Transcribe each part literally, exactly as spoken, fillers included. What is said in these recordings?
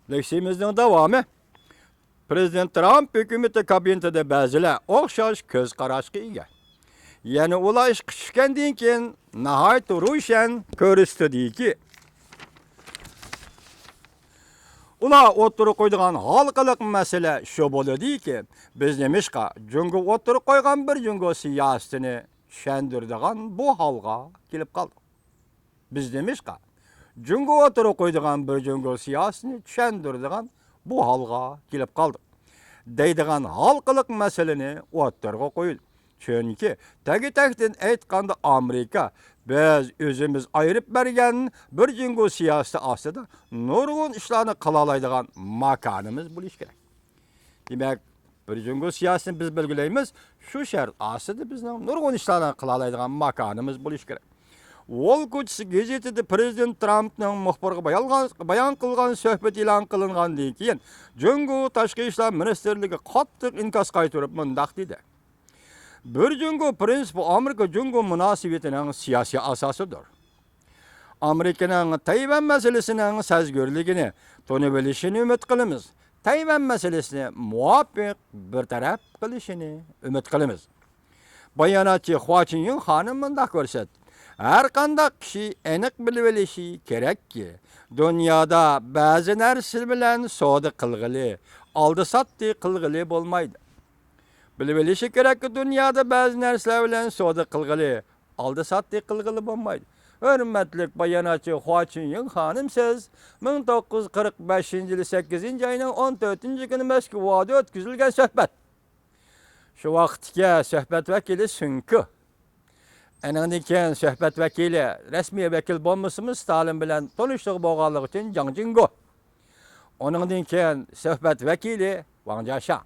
لېكسىيىمىزنىڭ داۋامى. پىرېزىدېنت ترامپ ھۆكۈمىتى كابىنېتىدا بەزىلەر ئوخشاش كۆز قاراشقا ئىگە. يەنە ئۇلار ئىشقا چۈشكەندىن كېيىن ناھايىتى روشەن كۆرسىتىدۇكى، ئۇلار ئوتتۇرىغا قويىدىغان ھالقىلىق مەسىلە شۇ بولىدۇكى، بىز نېمىشقا جۇڭگو ئوتتۇرىغا قويغان بىر جۇڭگو سىياسىتىنى چۈشەندۈرىدىغان بۇ ھالغا كېلىپ قالدۇق؟ بىز نېمىشقا جۇڭگو ئوتتۇرىغا قويىدىغان بىر جۇڭگو سىياسىتىنى چۈشەندۈرىدىغان بۇ ھالغا كېلىپ قالدۇق؟ دەيدىغان ھالقىلىق مەسىلىنى ئوتتۇرىغا قويىدۇ. چۈنكى تەگى-تەكتىن ئېيتقاندا، ئامېرىكا بىز ئۆزىمىز ئايرىپ بەرگەن بىر جۇڭگو سىياسىتى ئاستىدا نۇرغۇن ئىشلارنى قىلالايدىغان ماكانىمىز بولۇشى كېرەك. دېمەك، بىر جۇڭگو سىياسىتىنى بىز بەلگىلەيمىز، شۇ شەرت ئاستىدا بىزنىڭ نۇرغۇن ئىشلارنى قىلالايدىغان ماكانىمىز بولۇشى كېرەك. ۋول كوچىسى گېزىتىدە پىرېزىدېنت ترامپنىڭ مۇخبىرغا بايان، بايان قىلغان سۆھبىتى ئېلان قىلىنغاندىن كېيىن، جۇڭگو تاشقى ئىشلار مىنىستىرلىكى قاتتىق ئىنكاس قايتۇرۇپ مۇنداق دېدى: بىر جۇڭگو پىرىنسىپى ئامېرىكا جۇڭگو مۇناسىۋىتىنىڭ سىياسىي ئاساسىدۇر. ئامېرىكىنىڭ تەيۋەن مەسىلىسىنىڭ سەزگۈرلۈكىنى تونۇۋېلىشىنى ئۈمىد قىلىمىز. تەيۋەن مەسىلىسىنى مۇۋاپىق بىر تەرەپ قىلىشىنى ئۈمىد قىلىمىز. باياناتچى خۇا چىنيىڭ خانىم مۇنداق كۆرسەتتى: ھەر قانداق كىشى ئېنىق بىلىۋېلىشى كېرەككى، دۇنيادا بەزى نەرسە بىلەن سودا قىلغىلى، ئالدى-ساتتى قىلغىلى بولمايدۇ. بىلىۋېلىشى كېرەككى، دۇنيادا بەزى نەرسىلەر بىلەن سودا قىلغىلى، ئالدى-ساتتى قىلغىلى بولمايدۇ. ھۆرمەتلىك باياناتچى خۇا چىنيىڭ خانىم، سىز مىڭ توققۇز يۈز قىرىق بەشىنچى يىلى سەككىزىنچى ئاينىڭ ئون تۆتىنچى كۈنى مەسكۇۋادا ئۆتكۈزۈلگەن سۆھبەت، شۇ ۋاقىتتىكى سۆھبەت ۋەكىلى سۈن كۇ، ئېنىڭدىن كېيىن سۆھبەت ۋەكىلى، رەسمىي ۋەكىل بولمىسىمۇ، ستالىن بىلەن تونۇشلۇقى بولغانلىقى ئۈچۈن جاڭ جىڭگو، ئۇنىڭدىن كېيىن سۆھبەت ۋەكىلى ۋاڭ جياشياڭ.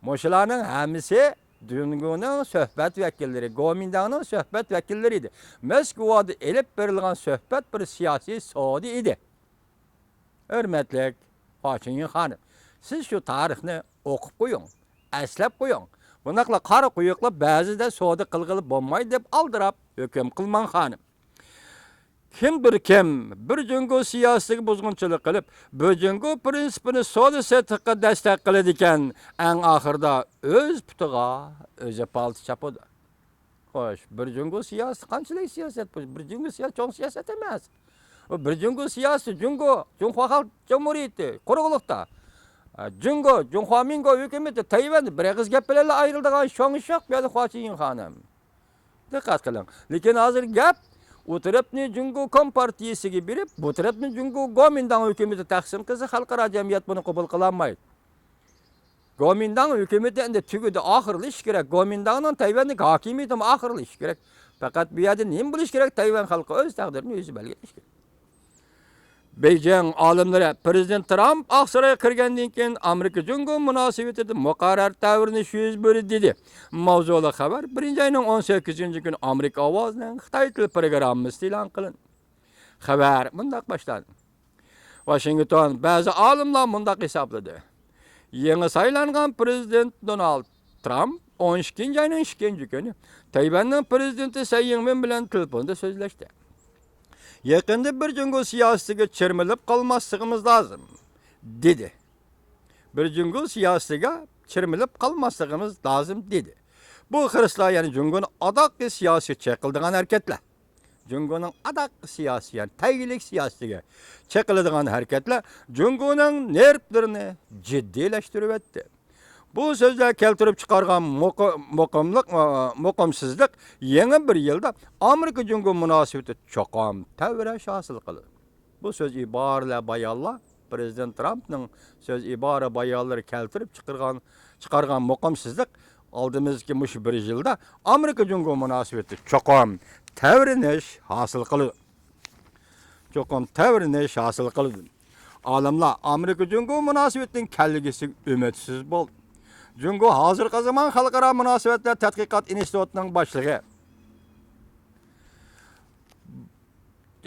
مۇشۇلارنىڭ ھەممىسى جۇڭگونىڭ سۆھبەت ۋەكىللىرى، گومىنداڭنىڭ سۆھبەت ۋەكىللىرى ئىدى. مەسكۇۋادا ئېلىپ بېرىلغان سۆھبەت بىر سىياسىي سودا ئىدى. ھۆرمەتلىك خۇا چىنيىڭ خانىم، سىز شۇ تارىخنى ئوقۇپ قويۇڭ، ئەسلەپ قويۇڭ. بۇنداقلا قارا قويۇقلا بەزىدە سودا قىلغىلى بولمايدۇ دەپ ئالدىراپ ھۆكۈم قىلماڭ، خانىم. كىمدۇر كىم بىر جۇڭگو سىياسىتىگە بۇزغۇنچىلىق قىلىپ، بىر جۇڭگو پىرىنسىپىنى سودا سېتىققا دەستەك قىلىدىكەن، ئەڭ ئاخىرىدا ئۆز پۇتىغا ئۆزى پالتا چاپىدۇ. خوش، بىر جۇڭگو سىياسىتى قانچىلىك سىياسەت بۇ؟ بىر جۇڭگو سىياسىتى چوڭ سىياسەت ئەمەس. بۇ بىر جۇڭگو سىياسىتى، جۇڭگو، جۇڭخۇا خەلق جۇمھۇرىيىتى قۇرۇقلۇقتا، جۇڭگو، جۇڭخۇا مىنگو ھۆكۈمىتى تەيۋەندە بىر ئېغىز گەپ بىلەنلا ئايرىلىدىغان شوڭشوق بۇ يەردە خۇا چىنيىڭ خانىم. دىققەت قىلىڭ. لېكىن ھازىر گەپ ئۇ تەرەپنى جۇڭگو كومپارتىيىسىگە بېرىپ، بۇ تەرەپنى جۇڭگو گومىنداڭ ھۆكۈمىتى تەقسىم قىلسا، خەلقئارا جەمئىيەت بۇنى قوبۇل قىلالمايدۇ. گومىنداڭ ھۆكۈمىتى ئەمدى تۈگىدى، ئاخىرلىشىشى كېرەك. گومىنداڭنىڭ تەيۋەندىكى ھاكىمىيىتىمۇ ئاخىرلىشىشى كېرەك. پەقەت بۇ يەردە نېمە بولۇشى كېرەك؟ تەيۋەن خەلقى ئۆز تەقدىرىنى ئۆزى بەلگىلىشى كېرەك. بېيجىڭ ئالىملىرى پىرېزىدېنت ترامپ ئاقسارايغا كىرگەندىن كېيىن ئامېرىكا جۇڭگو مۇناسىۋىتىدە مۇقەررەر تەۋرىنىش يۈز بېرىدۇ دېدى. ماۋزۇلۇق خەۋەر بىرىنچى ئاينىڭ ئون سەككىزىنچى كۈنى ئامېرىكا ئاۋازىنىڭ خىتاي تىل پروگراممىسىدا ئېلان قىلىندى. خەۋەر مۇنداق باشلاندى. ۋاشىنگتون، بەزى ئالىملار مۇنداق ھېسابلىدى. يېڭى سايلانغان پىرېزىدېنت دونالد ترامپ ئون ئىككىنچى ئاينىڭ ئىككىنچى كۈنى تەيۋەننىڭ پىرېزىدېنتى سەي يىڭۋېن بىلەن تېلېفوندا سۆزلەشتى. يېقىندا بىر جۇڭگو سىياسىتىگە چىرمىلىپ قالماسلىقىمىز لازىم، دېدى. بىر جۇڭگو سىياسىتىگە چىرمىلىپ قالماسلىقىمىز لازىم، دېدى. بۇ خىرىسلار، يەنى جۇڭگونىڭ ئاداققى سىياسىتىگە چېقىلىدىغان ھەرىكەتلەر. جۇڭگونىڭ ئاداققى سىياسىتى، يەنى تەگلىك سىياسىتىگە چېقىلىدىغان ھەرىكەتلەر جۇڭگونىڭ نېرۋلىرىنى جىددىيلەشتۈرۈۋەتتى. بۇ سۆزلەر كەلتۈرۈپ چىقارغان مۇقى-، مۇقىملىق، مۇقىمسىزلىق يېڭى بىر يىلدا ئامېرىكا جۇڭگو مۇناسىۋىتىدە چوقۇم تەۋرەش ھاسىل قىلىدۇ. بۇ سۆز ئىبارىلەر، بايانلار، پىرېزىدېنت ترامپنىڭ سۆز ئىبارە بايانلىرى كەلتۈرۈپ چىقارغان، چىقارغان مۇقىمسىزلىق ئالدىمىزدىكى مۇشۇ بىر يىلدا ئامېرىكا جۇڭگو مۇناسىۋىتى چوقۇم تەۋرىنىش ھاسىل قىلىدۇ. چوقۇم تەۋرىنىش ھاسىل قىلىدۇ. ئالىملار ئامېرىكا جۇڭگو مۇناسىۋىتىنىڭ كەلگۈسىگە ئۈمىدسىز بولدى. جۇڭگو ھازىرقى زامان خەلقئارا مۇناسىۋەتلەر تەتقىقات ئىنستىتۇتىنىڭ باشلىقى،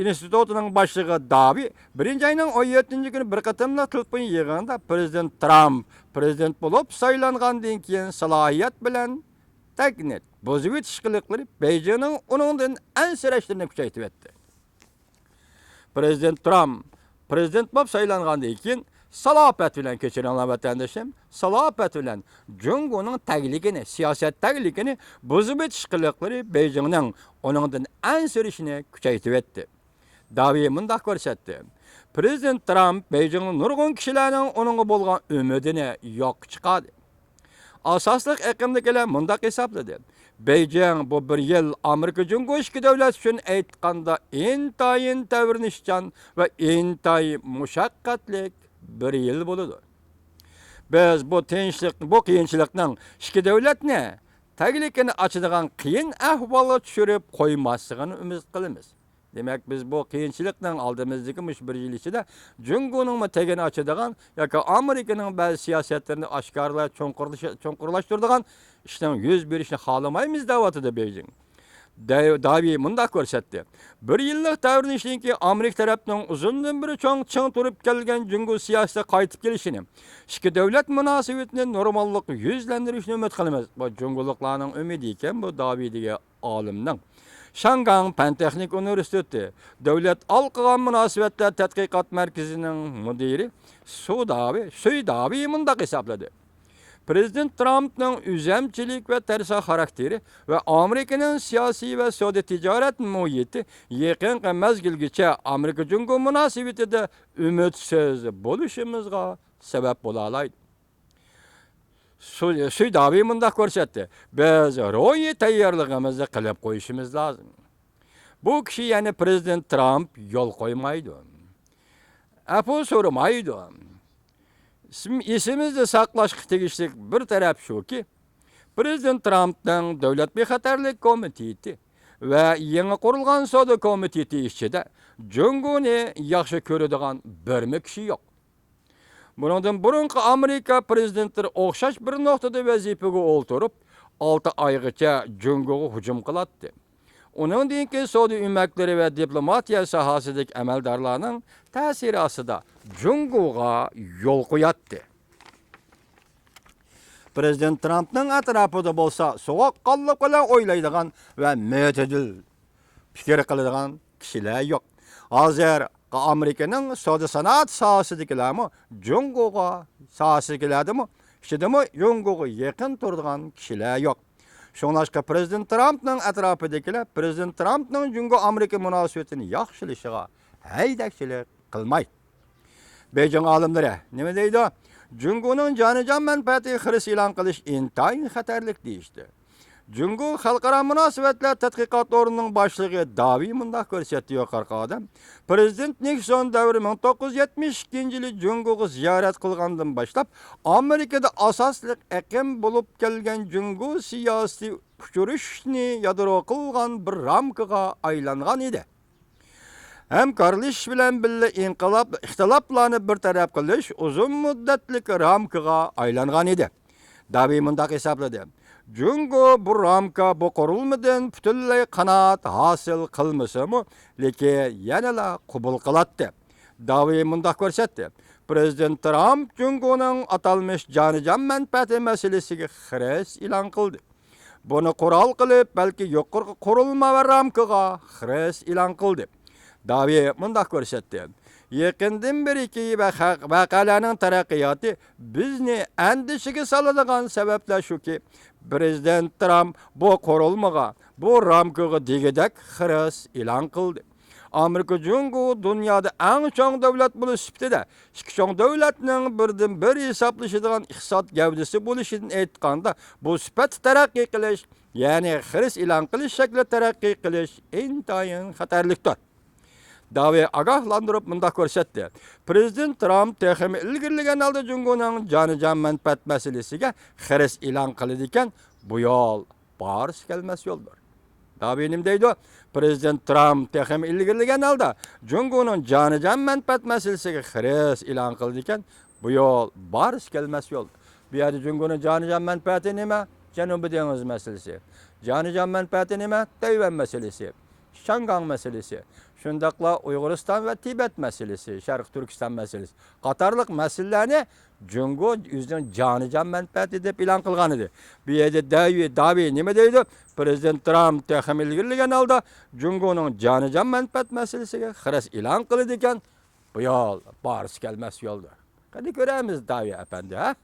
ئىنستىتۇتىنىڭ باشلىقى داۋى بىرىنچى ئاينىڭ ئون يەتتىنچى كۈنى بىر قېتىملىق تېلېفون يىغىنىدا پىرېزىدېنت ترامپ پىرېزىدېنت بولۇپ سايلانغاندىن كېيىن سالاھىيەت بىلەن تەكنىت بۇزۇۋېتىش قىلىقلىرى بېيجىڭنىڭ ئۇنىڭدىن ئەنسىرەشلىرىنى كۈچەيتىۋەتتى. پىرېزىدېنت ترامپ پرېزىدېنت بولۇپ سايلانغاندىن كېيىن، سالاپەت بىلەن، كەچۈرۈڭلار ۋەتەندىشىم، سالاپەت بىلەن جۇڭگونىڭ تەگلىكىنى، سىياسەت تەگلىكىنى بۇزۇپ ئېتىش قىلىقلىرى بېيجىڭنىڭ ئۇنىڭدىن ئەنسىرىشىنى كۈچەيتىۋەتتى. داۋى مۇنداق كۆرسەتتى: پرېزىدېنت ترامپ بېيجىڭدا نۇرغۇن كىشىلەرنىڭ ئۇنىڭغا بولغان ئۈمىدىنى يوققا چىقاردى. ئاساسلىق ئېقىمدىكىلەر مۇنداق ھېسابلىدى: بېيجىڭ بۇ بىر يىل ئامېرىكا جۇڭگو ئىككى دۆلەت ئۈچۈن ئېيتقاندا ئىنتايىن تەۋرىنىشچان ۋە ئىنتايىن مۇشەققەتلىك بىر يىل بولىدۇ. بىز بۇ تىنچلىق، بۇ قىيىنچىلىقنىڭ ئىككى دۆلەتنى تەگلىكىنى ئاچىدىغان قىيىن ئەھۋالغا چۈشۈرۈپ قويماسلىقىنى ئۈمىد قىلىمىز. دېمەك، بىز بۇ قىيىنچىلىقنىڭ ئالدىمىزدىكى مۇشۇ بىر يىل ئىچىدە جۇڭگونىڭمۇ تېگىنى ئاچىدىغان ياكى ئامېرىكىنىڭ بەزى سىياسەتلىرىنى ئاشكارىلاپ چوڭقۇرلىشى-، چوڭقۇرلاشتۇرىدىغان ئىشنىڭ يۈز بېرىشىنى خالىمايمىز، دەۋاتىدۇ بېيجىڭ. دەي-، داۋى مۇنداق كۆرسەتتى: بىر يىللىق تەۋرىنىشتىن كېيىن ئامېرىكا تەرەپنىڭ ئۇزۇندىن بېرى چوڭ چىڭ تۇرۇپ كەلگەن جۇڭگو سىياسىتى قايتىپ كېلىشىنى، ئىككى دۆلەت مۇناسىۋىتىنى نورماللىققا يۈزلەندۈرۈشىنى ئۈمىد قىلىمىز. بۇ جۇڭگولۇقلارنىڭ ئۈمىدى ئىكەن، بۇ داۋىدىكى ئالىمنىڭ. شاڭگاڭ پەن تېخنىك ئۇنىۋېرسىتېتى دۆلەت ئالقىغا مۇناسىۋەتلەر تەتقىقات مەركىزىنىڭ مۇدىرى سۇ داۋى، سۈي داۋى مۇنداق ھېسابلىدى: پرېزىدېنت ترامپنىڭ ئۈزەمچىلىك ۋە تەرسا خاراكتېرى ۋە ئامېرىكىنىڭ سىياسىي ۋە سودا تىجارەت مۇھىتى يېقىنقى مەزگىلگىچە ئامېرىكا جۇڭگو مۇناسىۋىتىدە ئۈمىدسىز بولۇشىمىزغا سەۋەب بولالايدۇ. سۈ-، سۈي داۋى مۇنداق كۆرسەتتى: بىز روھىي تەييارلىقىمىزنى قىلىپ قويۇشىمىز لازىم. بۇ كىشى، يەنى پرېزىدېنت ترامپ يول قويمايدۇ. ئەپۇ سورىمايدۇ. ئېسىم-، ئېسىمىزدە ساقلاشقا تېگىشلىك بىر تەرەپ شۇكى، پرېزىدېنت ترامپنىڭ دۆلەت بىخەتەرلىك كومىتېتى ۋە يېڭى قۇرۇلغان سودا كومىتېتى ئىچىدە جۇڭگونى ياخشى كۆرىدىغان بىرمۇ كىشى يوق. بۇنىڭدىن بۇرۇنقى ئامېرىكا پرېزىدېنتلىرى ئوخشاش بىر نۇقتىدا ۋەزىپىگە ئولتۇرۇپ، ئالتە ئايغىچە جۇڭگوغا ھۇجۇم قىلاتتى. ئۇنىڭدىن كېيىن سودا ئۆمەكلىرى ۋە دىپلوماتىيە ساھەسىدىكى ئەمەلدارلارنىڭ تەسىرى ئاستىدا جۇڭگوغا يول قوياتتى. پرېزىدېنت ترامپنىڭ ئەتراپىدا بولسا سوغۇققانلىق بىلەن ئويلايدىغان ۋە مۆتىدىل پىكىر قىلىدىغان كىشىلەر يوق. ھازىر ئامېرىكىنىڭ سودا سانائەت ساھەسىدىكىلەرمۇ جۇڭگوغا، ساھەسىدىكىلەردىمۇ، ئىچىدىمۇ جۇڭگوغا يېقىن تۇرىدىغان كىشىلەر يوق. شۇڭلاشقا پرېزىدېنت ترامپنىڭ ئەتراپىدىكىلەر پرېزىدېنت ترامپنىڭ جۇڭگو ئامېرىكا مۇناسىۋىتىنى ياخشىلىشىغا ھەيدەكچىلىك قىلمايدۇ. بېيجىڭ ئالىملىرى نېمە دەيدۇ؟ جۇڭگونىڭ جانىجان مەنپەئەتى خىرىس ئېلان قىلىش ئىنتايىن خەتەرلىك دېيىشتى. جۇڭگو خەلقئارا مۇناسىۋەتلەر تەتقىقات ئورنىنىڭ باشلىقى داۋى مۇنداق كۆرسەتتى: يۇقىرىقى ئادەم پرېزىدېنت نىكسون دەۋرى مىڭ توققۇز يۈز يەتمىش ئىككىنچى يىلى جۇڭگوغا زىيارەت قىلغاندىن باشلاپ، ئامېرىكىدا ئاساسلىق ئېقىم بولۇپ كەلگەن جۇڭگو سىياسىتى ئۇچرىشىشنى يادرو قىلغان بىر رامكىغا ئايلانغان ئىدى. ھەمكارلىشىش بىلەن بىللە ئىنقىلاب، ئىختىلاپلارنى بىر تەرەپ قىلىش ئۇزۇن مۇددەتلىك رامكىغا ئايلانغان ئىدى. داۋى مۇنداق ھېسابلىدى: جۇڭگو بۇ رامكا، بۇ قۇرۇلمىدىن پۈتۈنلەي قانائەت ھاسىل قىلمىسىمۇ، لېكىن يەنىلا قوبۇل قىلاتتى. داۋى مۇنداق كۆرسەتتى: پرېزىدېنت ترامپ جۇڭگونىڭ ئاتالمىش جانىجان مەنپەئەتى مەسىلىسىگە خىرىس ئېلان قىلدى. بۇنى قورال قىلىپ، بەلكى يۇقىرىقى قۇرۇلما ۋە رامكىغا خىرىس ئېلان قىلدى. داۋى مۇنداق كۆرسەتتى: يېقىندىن بېرىكى ۋە خەق-، ۋەقەلەرنىڭ تەرەققىياتى بىزنى ئەندىشىگە سالىدىغان سەۋەبلەر شۇكى، پرېزىدېنت ترامپ بۇ قۇرۇلمىغا، بۇ رامكىغا دېگۈدەك خىرىس ئېلان قىلدى. ئامېرىكا جۇڭگو دۇنيادا ئەڭ چوڭ دۆلەت بولۇش سۈپىتىدە، ئىككى چوڭ دۆلەتنىڭ بىردىن بىر ھېسابلىشىدىغان ئىقتىساد گەۋدىسى بولۇشىدىن ئېيتقاندا، بۇ سۈپەتتە تەرەققىي قىلىش، يەنى خىرىس ئېلان قىلىش شەكلىدە تەرەققىي قىلىش ئىنتايىن خەتەرلىكتۇر. داۋى ئاگاھلاندۇرۇپ مۇنداق كۆرسەتتى: پرېزىدېنت ترامپ تېخىمۇ ئىلگىرىلىگەن ھالدا جۇڭگونىڭ جانىجان مەنپەئەت مەسىلىسىگە خىرىس ئېلان قىلىدىكەن، بۇ يول بارسا كەلمەس يولدۇر. داۋى نېمە دەيدۇ؟ پرېزىدېنت ترامپ تېخىمۇ ئىلگىرىلىگەن ھالدا جۇڭگونىڭ جانىجان مەنپەئەت مەسىلىسىگە خىرىس ئېلان قىلىدىكەن، بۇ يول بارسا كەلمەس يولدۇر. بۇ يەردە جۇڭگونىڭ جانىجان مەنپەئەتى نېمە؟ جەنۇبىي دېڭىز مەسىلىسى. جانىجان مەنپەئەتى نېمە؟ تەيۋەن مەسىلىسى، شياڭگاڭ مەسىلىسى، شۇنداقلا ئۇيغۇرىستان ۋە تىبەت مەسىلىسى، شەرقىي تۈركىستان مەسىلىسى قاتارلىق مەسىلىلەرنى جۇڭگو ئۆزىنىڭ جانىجان مەنپەئەتى دەپ ئېلان قىلغان ئىدى. بۇ يەردە داۋى، داۋى نېمە دەيدۇ؟ پرېزىدېنت ترامپ تېخىمۇ ئىلگىرىلىگەن ھالدا جۇڭگونىڭ جانىجان مەنپەئەت مەسىلىسىگە خىرىس ئېلان قىلىدىكەن، بۇ يول بارسا كەلمەس يولدۇر. قېنى كۆرەمىز، داۋى ئەپەندى، ھە؟